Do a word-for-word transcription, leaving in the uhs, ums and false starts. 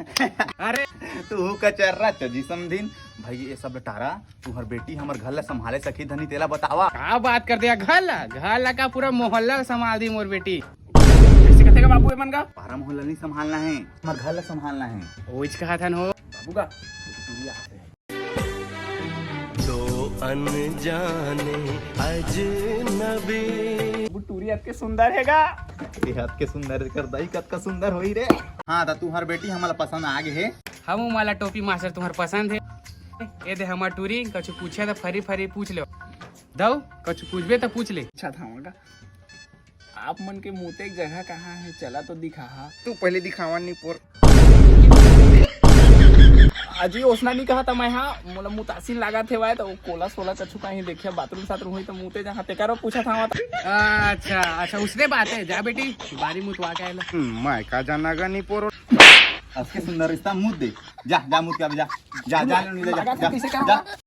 अरे तू कचर्रा चजी समधिन। भाई ये सब टारा, तुहर बेटी हमर घर ला संभाले सकही धनी, तेला बतावा। का बात कर दिया, घर ला, घर ला का पूरा मोहल्ला ला संभाल दी मोर बेटी। कैसे कथे का बाबू एमन का? पारा मोहल्ला नहीं संभालना है, हमर घर ला संभालना है। ओइच कहा थन हो। बाबू का? दो अनजाने अजनबी। बाबू टूरी अतके सुंदर हे गा। ये अतके सुंदर कर दाई कतका सुंदर होई रे। हाँ त तुहर बेटी हमला पसंद आ गे हे। हम वाला टोपी मास्टर तुहर पसंद हे। ए दे हमर टूरी, कछु पूछे त फरी फरी पूछ ले। दऊ, कछु पूछबे त पूछ ले। अच्छा था मगा। आप मन के मूते के जगह कहाँ हे? चला तो दिखाहा। तू पहले दिखावा नी पोर। अजी ओसना नी कहा था मैं, हाँ मोला मुतासिन लागत हेवय तो कोला सोला कछु कहीं देखिया बाथरूम साथरूम होई तो मूते जहाँ तेकरो पूछा था। अच्छा अच्छा, उसने बात है, जा बेटी बारी मुतवा के आएला। हम्म, मैं का जाना गा नी पोर। अतके सुंदर रिश्ता मूत दे। जा जा मूत के अभी जा। जा जा ले, ले जा, जा।